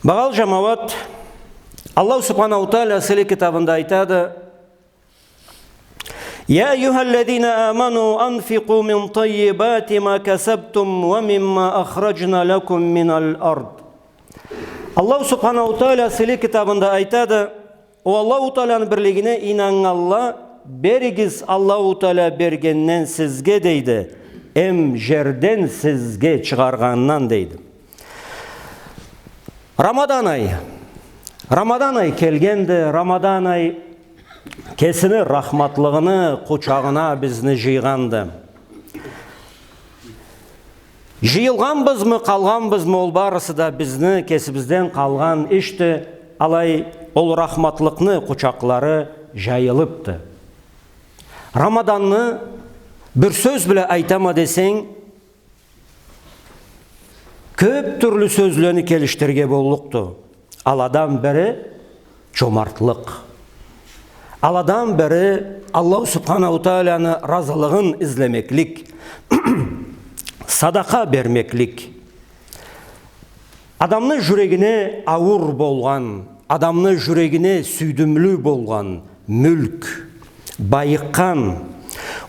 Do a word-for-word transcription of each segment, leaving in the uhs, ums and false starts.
Багъалы джамауат, Аллаху Субханаху Тааля сыйлы китабында айтады: يا أيها الذين آمنوا أنفقوا من طيبات ما كسبتم ومما أخرجنا لكم من الأرض. Аллаху Субханаху Тааля сыйлы китабында айтады: О Аллаху Тааляны бирлигине ийнаннганла, беригиз Аллаху Тааля бергенден сизге, дейди, эм джерден сизге чыгъаргъандан, дейди. Рамадан ай. Рамадан ай келгенди, Рамадан ай кесини рахматлыгъыны къучагъына бизни джыйгъанды. Джыйылгъанбызмы, къалгъанбызмы, ол барысы да бизни кесибизден къалгъан ишди, алай ол рахматлыкъны къучакълары джайылыбды. Рамаданны бир сёз бла айтама десенг, кёп тюрлю сёзлени келишдирирге боллукъду. Аладан бири чомартлыкъ. Аладан бири Аллаху Субханаху Тааляны разылыгъын излемеклик, садакъа бермеклик. Адамны джюрегине ауур болгъан, адамны джюрегине сюйдюмлю болгъан мюлк, байыкъгъан.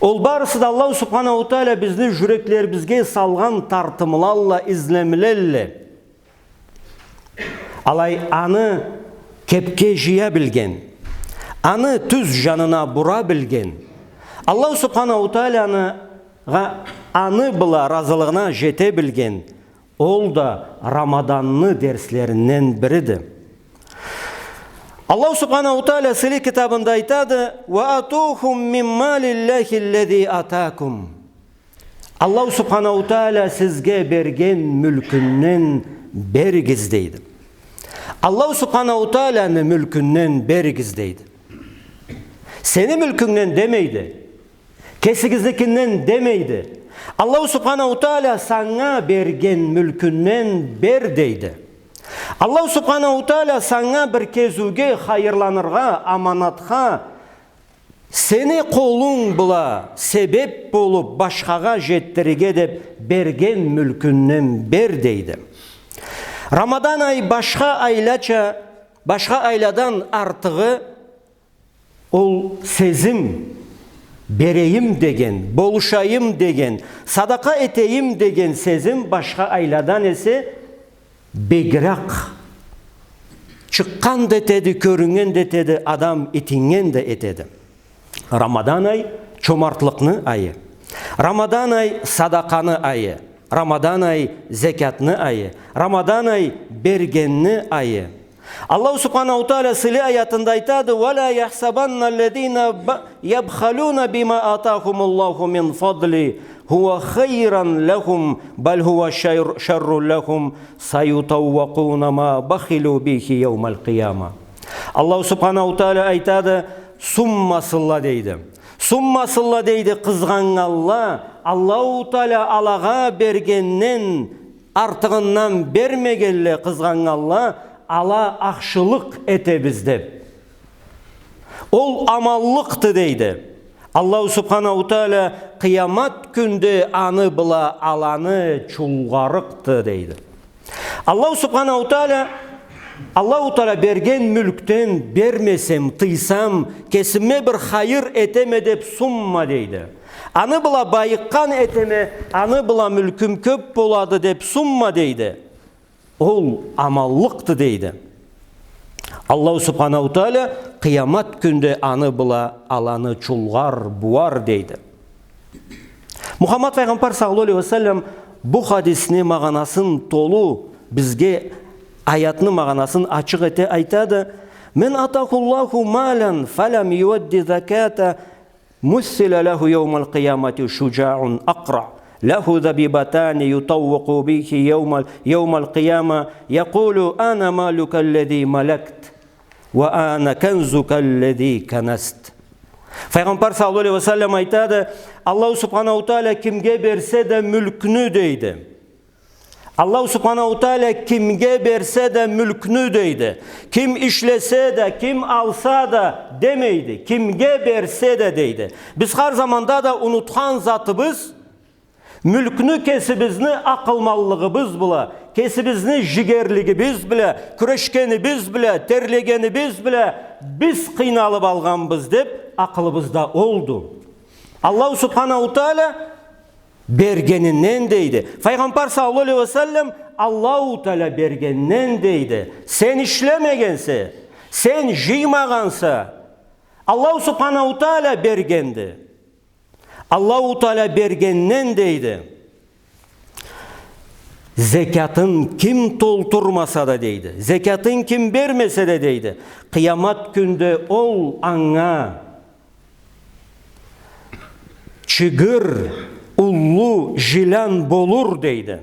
Ол барысы да Аллаху Субханаху Тааля бизни джюреклерибизге салгъан тартымлалла, излемлелле. Алай аны кепге джыя билген, аны тюз джанына бура билген, Аллаху Субханаху Тааляны гъа-, аны бла разылыгъына джете билген, ол да Рамаданны дерслеринден бириди. Аллаху Субханаху Тааля сыйлы китабында айтады: وآتوهم من مال الله الذي آتاكم. Аллаху Субханаху Тааля сизге берген мюлкюнден беригиз, дейди. Аллаху Субханаху Тааляны мюлкюнден беригиз, дейди. Сени мюлкюнгден демейди. Кесигизникинден демейди. Аллаху Субханаху Тааля санга берген мюлкюнден бер, дейди. Аллаху Субханаху Тааля санга бир кезиуге, хайырланыргъа, аманатха, сени къолунг бла себеп болуп башхагъа джетдирирге деп берген мюлкюнден бер, дейди. Рамадан ай башха айлача, башха айладан артыгъы ол сезим, берейим деген, болушайым деген, садакъа этейим деген сезим башха айладан эсе бегирек чыкъгъан да этеди, кёрюннген да этеди, адам итиннген да этеди. Рамадан ай чомартлыкъны айы. Рамадан ай садакъаны айы. Рамадан ай зекятны айы. Рамадан ай бергенни айы. Аллаху Субханаху Тааля сыйлы аятында айтады: ولا يحسبن الذين ب-، يبخلون بما آتاهم الله من فضله هو خيرا لهم بل هو شر، شر لهم سيطوقون ما بخلوا به يوم القيامة. Аллаху Субханаху Тааля айтады: сунмасынла, дейди. Сунмасынла, дейди, къызгъаннганла, Аллаху Тааля алагъа бергенден артыгъындан бермегенле къызгъаннганла, ала ахшылыкъ этебиз деп. Ол аманлыкъды, дейди. Аллаху Субханаху Тааля къыямат кюнде аны бла аланы чулгъарыкъды, дейди. Аллаху Субханаху Тааля, Аллаху Тааля берген мюлкден бермесем, тыйсам, кесиме бир хайыр этеме деп сунма, дейди. Аны бла байыкъгъан этеме, аны бла мюлкюм кёп болады деп сунма, дейди. Ол аманлыкъды, дейди. Аллаху Субханаху Тааля къыямат кюнде аны бла аланы чулгъар, бууар, дейди. Мухаммад файгъамбар саллаллаху алейхи ва саллам бу хадисни магъанасын толу бизге, аятны магъанасын ачыкъ эте айтады: من آتاه الله مالا فلم يؤد زكاته مثل له يوم القيامة شجاع أقرع له ذبيبتان يطوق به يوم، يوم القيامة يقول: أنا مالك الذي ملكت وأنا كنزك الذي كنزت. Файгъамбар саллаллаху алейхи ва саллам айтады: Аллаху Субханаху Тааля кимге берсе да мюлкню, дейди. Аллаху Субханаху Тааля кимге берсе да мюлкню, дейди. Ким ишлесе да, ким алса да демейди. Кимге берсе да, дейди. Биз хар заманда да унутхан затыбыз, мюлкню кесибизни акъылманлыгъыбыз бла, кесибизни жигерлигибиз бла, кюрешгенибиз бла, терлегенибиз бла биз къыйналыб алгъанбыз деб, акъылыбызда олду. Аллаху Субханаху Тааля бергенинден дейди. Файгъамбар саллаллаху алейхи ва саллам Аллаху Тааля бергенден дейди. Сен ишлемегенсе, сен жыймагъанса, Аллаху Субханаху Тааля бергенди. Аллаху Тааля бергенден дейди. Зекятын ким толтурмаса да дейди. Зекятын ким бермесе да дейди. Къыямат кюнде ол анга чыгыр уллу жылан болур дейди.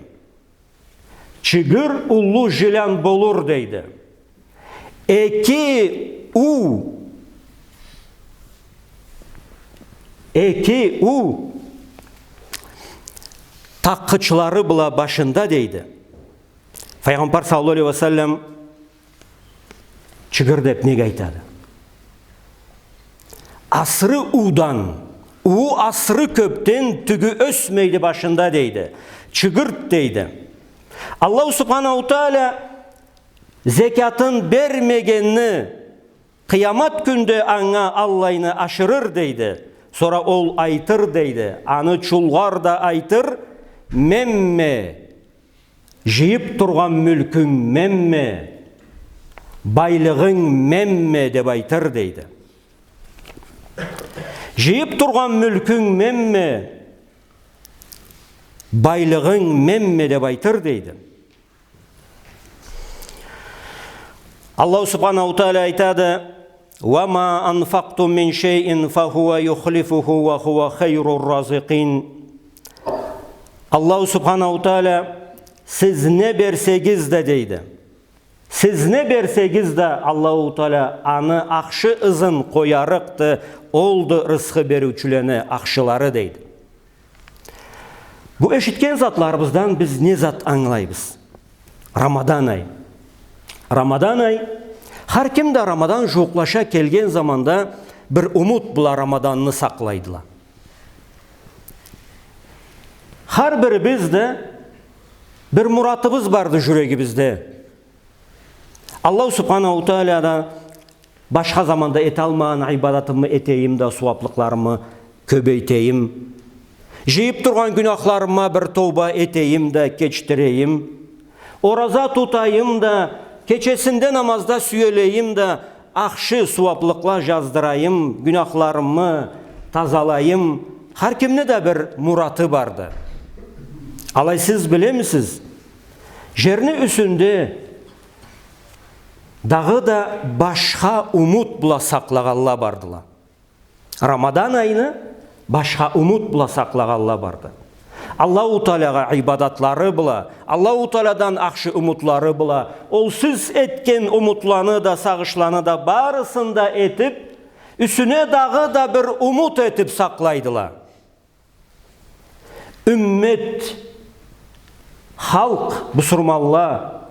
Чыгыр уллу жылан болур дейди. Эки у, эки у такъычлары бла башында дейди. Файгъамбар саллаллаху алейхи ва саллам чыгыр деб неге айтады? Асыры уудан, уу асыры кёбден тюгю ёсмейди башында дейди. Чыгырт дейди. Аллаху Субханаху Тааля зекятын бермегенни къыямат кюнде анга аллайны ашырыр дейди. Сора ол айтыр дейди. Аны чулгъар да айтыр, менме. Жыйыб тургъан мюлкюнг менме, байлыгъынг менме деб айтыр дейди. Жыйыб тургъан мюлкюнг менме, байлыгъынг менме деб айтыр дейди. Аллаху Субханаху Тааля айтады: «Ва ма анфакътум мин шайин фа хува юхлифуху ва хува хайру разикъин». Аллаху Субханаху Тааля, сиз не берсегиз да дейди. Сиз не берсегиз да, Аллаху Тааля аны ахшы ызын къоярыкъды, олду рысхы бериучюлени ахшылары дейди. Бу эшитген затларыбыздан биз не зат ангылайбыз? Рамадан ай. Рамадан ай. Хар ким да Рамадан жууукълаша келген заманда бир умут бла Рамаданны сакълайдыла. Хар бирибиз да бир муратыбыз барды жюрегибизде. Аллаху Субханаху Тааля да башха заманда эталмагъан ибадатымы этейим да, сууаблыкъларымы кёбейтейим. Жыйыб тургъан гюнахларыма бир тоуба этейим да, кечдирейим. Ораза тутайым да, кечесинде намазда сюелейим да, ахшы сууаблыкъла жаздырайым, гюнахларымы тазалайым. Хар кимни да бир мураты барды. Алай сиз билемисиз, жерни юсюнде дагъыда башха умут бла сакълагъанла бардыла. Рамадан айны башха умут бла сакълагъанла барды. Аллаху Таалагъа ибадатлары бла, Аллаху Тааладан ахшы умутлары бла, ол сиз этген умутланы да, сагъышланы да барысын да этиб, юсюне дагъыда бир умут этиб сакълайдыла. Уммет, халкъ, бусурманла,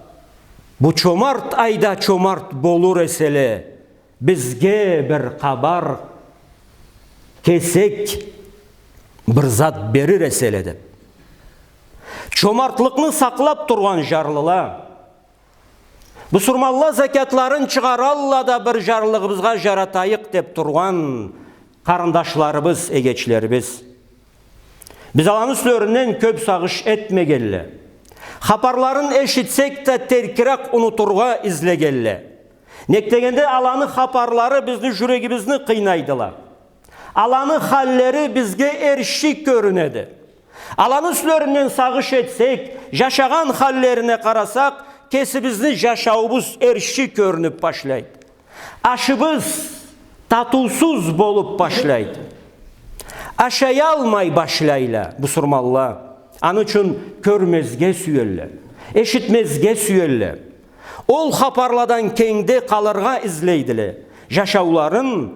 бу чомарт айда чомарт болур эселе, бизге бир къабар кесек бир зат берир эселе деб. Чомартлыкъны сакълаб тургъан жарлыла, бусурманла закятларын чыгъаралла да, бир жарлыгъыбызгъа жаратайыкъ деб тургъан къарындашларыбыз, эгечлерибиз. Биз аланы юслеринден кёб сагъыш этмегенле. Хапарларын эшитсек да, теркирек унутургъа излегенле. Нек дегенде, аланы хапарлары бизни жюрегибизни къыйнайдыла. Аланы халлери бизге эрши кёрюнеди. Аланы юслеринден сагъыш этсек, жашагъан халлерине къарасакъ, кесибизни жашауубуз эрши кёрюнюб башлайды. Ашыбыз татыусуз болуб башлайды. Ашаялмай башлайла бусурманла. Аны ючюн кёрмезге сюелле, эшитмезге сюелле. Ол хапарладан кенгде къалыргъа излейдиле. Жашауларын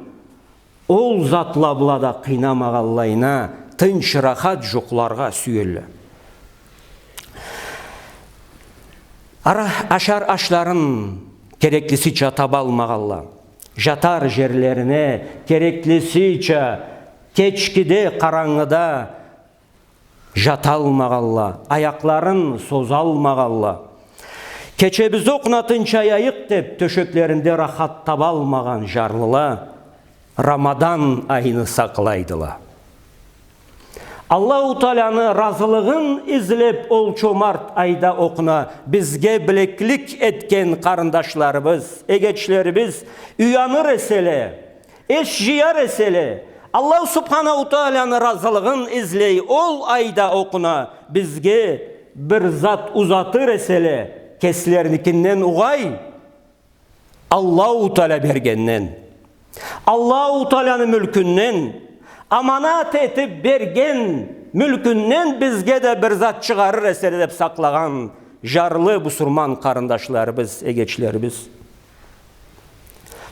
ол затла бла да къыйнамагъанлайына, тынч, рахат жукъларгъа сюелле. Ара-, ашар ашларын кереклисича табалмагъанла, жатар жерлерине кереклисича кечгиде, къарангыда жаталмагъанла, аякъларын созалмагъанла, Кечебиз окъуна тынчаяйыкъ деп, тёшеклеринде рахат табалмагъан жарлыла Рамадан айны сакълайдыла. Аллаху Тааланы разылыгъын излеп, ол чомарт айда окъуна бизге билеклик этген къарындашларыбыз, эгечлерибиз уяныр эселе, эс жыяр эселе, Аллаху Субханаху Тааланы разылыгъын излей, ол айда окъуна бизге бир зат узатыр эселе, кеслериникинден угъай, Аллаху Таала бергенден, Аллаху Тааланы мюлкюнден, аманат этип берген мюлкюнден бизге да бир зат чыгъарыр эселе деп сакълагъан жарлы бусурман къарындашларыбыз, эгечлерибиз.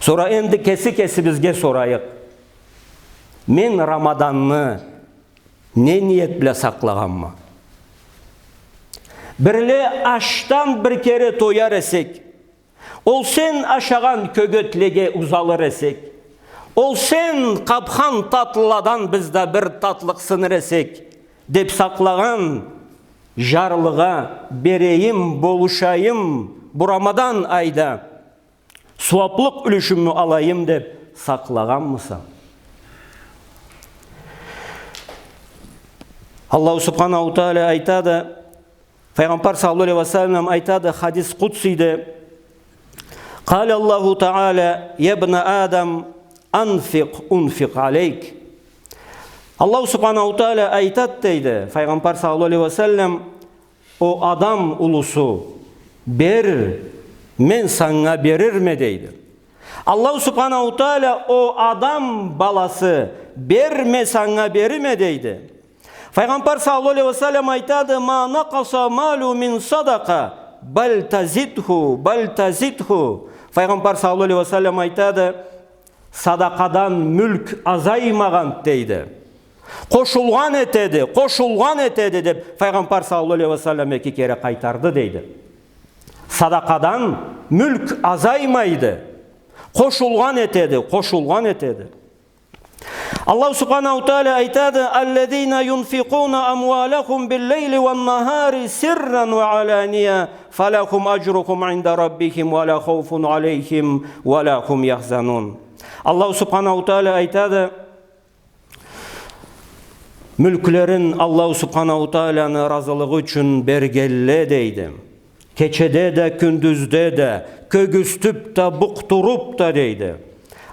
Сора энди кеси-кесибизге сорайыкъ. Мен Рамаданны не ниет бла сакълагъанма? Бирле ашдан бир кере тояр эсек, ол сен ашагъан кёгетлеге узалыр эсек, ол сен къапхан татлыладан биз да бир татлыкъ сыныр эсек, деп сакълагъан жарлыгъа берейим, болушайым бу Рамадан айда, сууаплыкъ юлюшюмю алайым деп сакълагъанмыса? Аллаху Субханаху Таала айтады, Файгъамбар саллаллаху алейхи ва саллам айтады, хадис къудсийде, قال الله تعالى: يا ابن آدم، أنفق أنفق عليك. Аллаху Субханаху Таала айтат, дейди Файгъамбар саллаллаху алейхи ва саллам, о адам улусу, бер, мен санга берирме, дейди. Аллаху Субханаху Таала, о адам баласы, берме, санга берирме, дейди. Файгъамбар саллаллаху алейхи ва саллам айтады, ما نقص مال من صدقة بل تزده، بل تزده. Файгъамбар саллаллаху алейхи ва саллам айтады, садакъадан мюлк азаймагъан, дейди. Къошулгъан этеди, къошулгъан этеди, деп Файгъамбар саллаллаху алейхи ва саллам эки кере къайтарды, дейди. Садакъадан мюлк азаймайды. Къошулгъан этеди, къошулгъан этеди. Аллаху Субханаху Таала айтады, الذين ينفقون أموالهم بالليل والنهار سرا وعلانية فلهم أجرهم عند ربهم ولا خوف عليهم ولا هم يحزنون. Аллаху Субханаху Таала айтады, мюлклерин Аллаху Субханаху Тааланы разылыгъы ючюн бергенле, дейди. Кечеде да, кюндюзде да, кёгюзтюп да, букъдуруп да, дейди.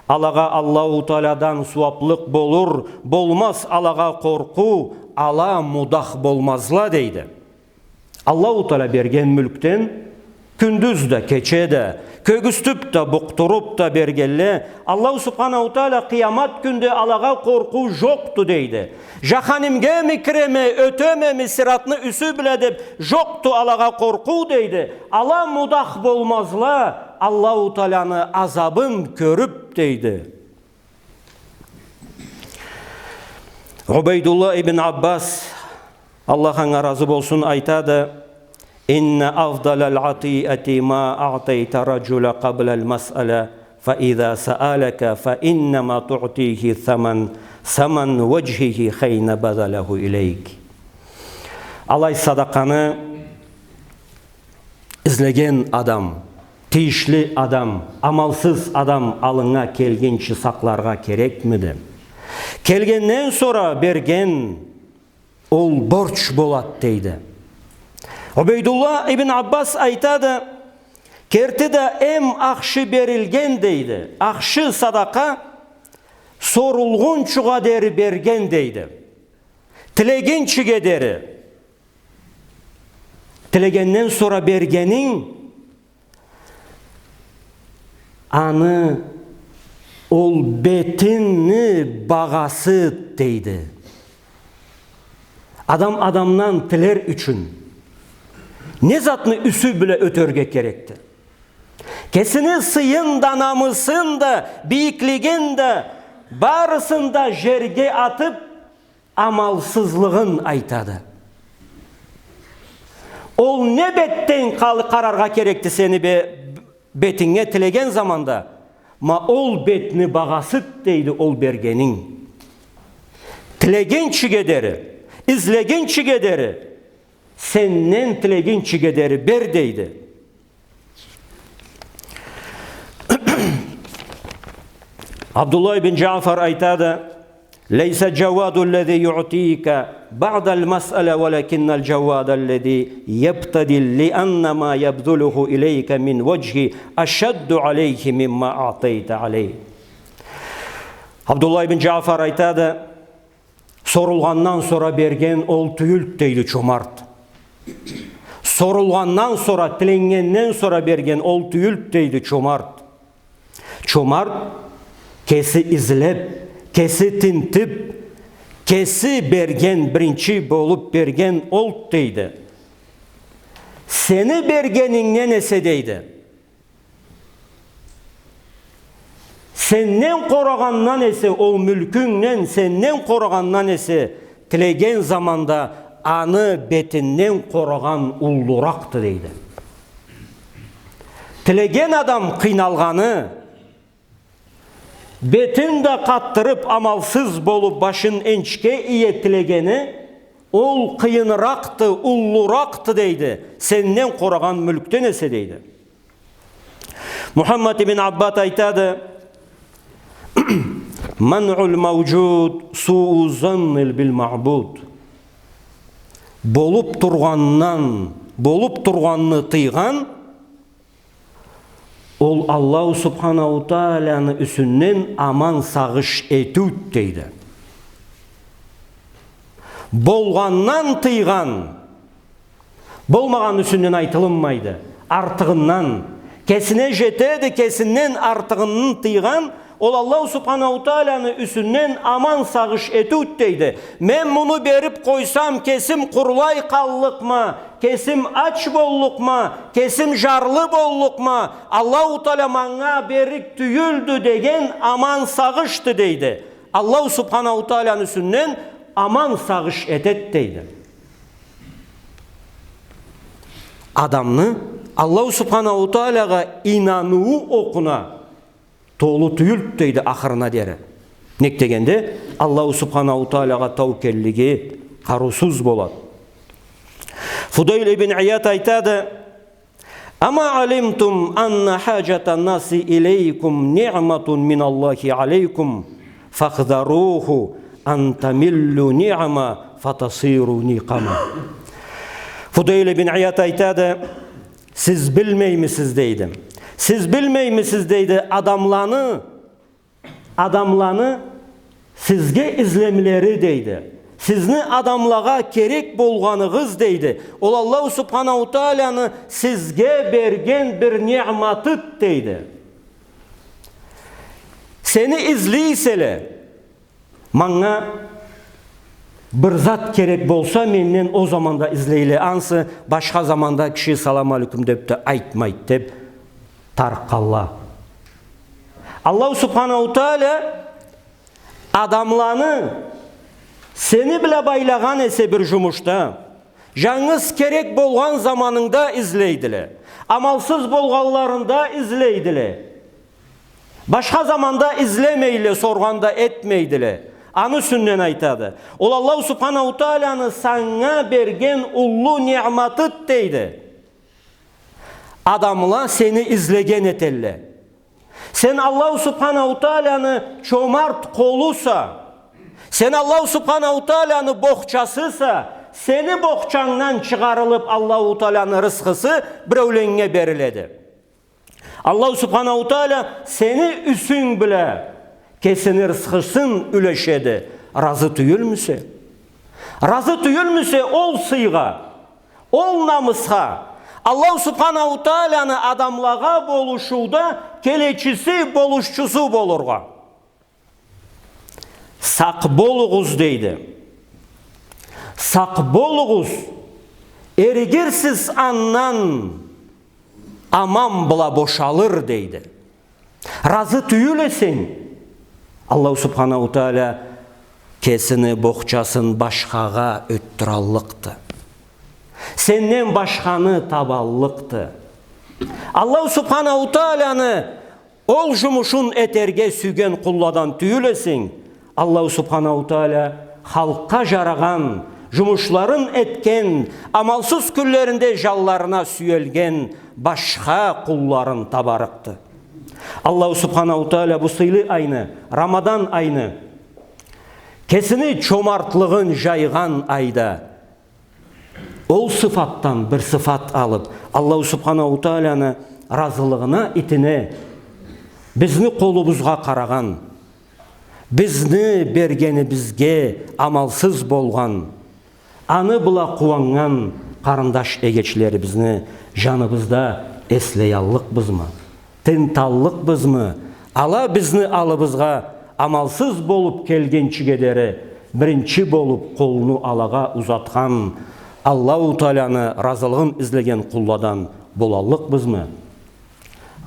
Алагъа Аллаху Тааладан сууаплыкъ болур, болмаз алагъа къоркъуу, ала мудах болмазла, дейди. Аллаху Таала берген мюлкден кюндюз да, кече да, кёгюзтюп да, букъдуруп да бергенле, Аллаху Субханаху Таала къыямат кюнде алагъа къоркъуу жокъду, дейди. Жаханимгеми киреме, ётемеми сыратны юсю бла деп, жокъду алагъа къоркъуу, дейди. Ала мудах болмазла Аллаху Тааланы азабын кёрюп, дейди. Убайдуллах ибн Аббас, Аллах анга разы болсун, айтады, إن أفضل العطية ما أعطيت الرجل قبل المسألة، فإذا سألك فإنما تعطيه ثمن، ثمن وجهه حين بذله إليك. Алай садакъаны излеген адам, тийишли адам, амалсыз адам аллынга келгинчи сакъларгъа керекмиди? Келгенден сора берген ол борч болад, дейди. Убайдуллах ибн Аббас айтады, керти да эм ахшы берилген, дейди. Ахшы садакъа сорулгъунчугъа дери берген, дейди. Тилегинчиге дери. Тилегенден сора бергенинг, аны ол бетини багъасы, дейди. Адам адамдан тилер ючюн не затны юсю бла ётерге керекди? Кесини сыйын да, намысын да, бийиклигин да, барысын да жерге атып, амалсызлыгъын айтады. Ол не бетден къал-, къараргъа керекди сени бе-, бетинге тилеген заманда? Ма ол бетни багъасыд, дейди, ол бергенинг. Тилегинчиге дери, излегинчиге дери, сенден тилегинчиге дери бер, дейди. Абдуллах ибн Джафар айтады: «ليس الجواد الذي يعطيك بعد المسألة، ولكن الجواد الذي يبتذل، لأن ما يبذله إليك من وجهه أشد عليه مما أعطيت عليه». Абдуллах ибн Джафар айтады: «Сорулгъандан сора берген ол тюйюлд, — дейди, — чомарт. Сорулгъандан сора, тиленнгенден сора берген ол тюйюлд, — дейди, — чомарт. Чомарт кеси излеб, кеси тинтиб, кеси берген, биринчи болуб берген олд, — дейди. — Сени бергенингден эсе, — дейди, — сенден къорагъандан эсе, ол мюлкюнгден сенден къорагъандан эсе, тилеген заманда аны бетинден къорагъан уллуракъды», — дейди. Тилеген адам къыйналгъаны, бетин да къатдырыб, амалсыз болуб, башын энчге иеб тилегени, ол къыйыныракъды, уллуракъды, — дейди, — сенден къорагъан мюлкден эсе, — дейди. Мухаммад ибн Аббад айтады: «منع الموجود سوء الظن بالمعبود». Болуб тургъандан, болуб тургъанны тыйгъан, ол Аллаху Субханаху Тааланы юсюнден аман сагъыш этиуд, — дейди. Болгъандан тыйгъан, болмагъан юсюнден айтылынмайды, артыгъындан, кесине жетеди, кесинден артыгъынны тыйгъан, ол Аллаху Субханаху Тааланы юсюнден аман сагъыш этиуд, — дейди. — Мен муну бериб къойсам, кесим къурулай къаллыкъма, кесим ач боллукъма, кесим жарлы боллукъма, Аллаху Таала манга берлик тюйюлдю деген аман сагъышды», — дейди. Аллаху Субханаху Тааланы юсюнден аман сагъыш этед, — дейди. Адамны Аллаху Субханаху Таалагъа ийнаныуу окъуна толу тюйюлд, — дейди, — ахырына дери. Нек дегенде, Аллаху Субханаху Таалагъа таукеллиги къарыусуз болад. Фудейл ибн Ияд айтады: «أما علمتم أن حاجة الناس إليكم نعمة من الله عليكم، فاحذروه أن تملوا نعمة فتصيروا نقما». Фудейл ибн Ияд айтады: «Сиз билмеймисиз, — дейди. — Сиз билмеймисиз, — дейди, — адамланы, адамланы сизге излемлери, — дейди, — сизни адамлагъа керек болгъаныгъыз, — дейди, — ол Аллаху Субханаху Тааланы сизге берген бир ниъматыд, — дейди. — Сени излей эселе, манга бир зат керек болса, менден ол заманда излейле, ансы башха заманда киши салам алейкум деб да айтмайд», — деб тарыкъгъанла. Аллаху Субханаху Таала адамланы сени бла байлагъан эсе бир жумушда, жангыз керек болгъан заманынгда излейдиле, амалсыз болгъанларында излейдиле. Башха заманда излемейле, соргъан да этмейдиле. Аны юсюнден айтады. Ол Аллаху Субханаху Тааланы санга берген уллу ниъматыд, дейди. Адамла сени излеген этелле. Сен Аллаху Субханаху Тааланы чомарт къолуса, сен Аллаху Субханаху Тааланы бохчасыса, сени бохчангдан чыгъарылып Аллаху Тааланы рысхысы биреуленнге бериледи. Аллаху Субханаху Таала сени юсюнг бла кесини рысхысын юлешеди. Разы тюйюлмюсе? Разы тюйюлмюсе ол сыйгъа, ол намысха, Аллаху Субханаху Тааланы адамлагъа болушууда келечиси, болушчусу болургъа? Сакъ болугъуз, дейди. Сакъ болугъуз. Эригирсиз андан, аман бла бошалыр, дейди. Разы тюйюл эсенг, Аллаху Субханаху Таала кесини бохчасын башхагъа ётдюраллыкъды. Сенден башханы табаллыкъды. Аллаху Субханаху Тааланы ол жумушун этерге сюйген къулладан тюйюл эсенг, Аллаху Субханаху Таала халкъгъа жарагъан жумушларын этген, амалсыз кюнлеринде жанларына сюелген башха къулларын табарыкъды. Аллаху Субханаху Тааля бу сыйлы айны, Рамадан айны, кесини чомартлыгъын жайгъан айда, ол сыфатдан бир сыфат алып, Аллаху Субханаху Тааляны разылыгъына итине бизни къолубузгъа къарагъан, бизни бергенибизге амалсыз болгъан, аны бла къууаннган къарындаш эгечлерибизни жаныбызда эслеяллыкъбызмы? Тынталлыкъбызмы? Ала бизни аллыбызгъа амалсыз болуп келгинчиге дери, биринчи болуп къолну алагъа узатхан, Аллаху Тааляны разылыгъын излеген къулладан болаллыкъбызмы?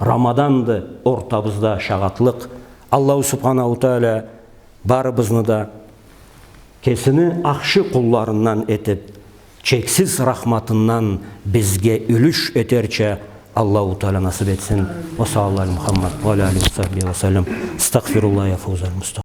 Рамаданды ортабызда шагъатлыкъ. Аллаху Субханаху Тааля барыбызны да кесини ахшы къулларындан этип, чексиз рахматындан бизге юлюш этерча Аллаху Тааля насып этсин. Ва саллаллаху аля Мухаммад ва аля алихи ва сахбихи ва саллам. Астагъфируллах я фаузаль мустагъ-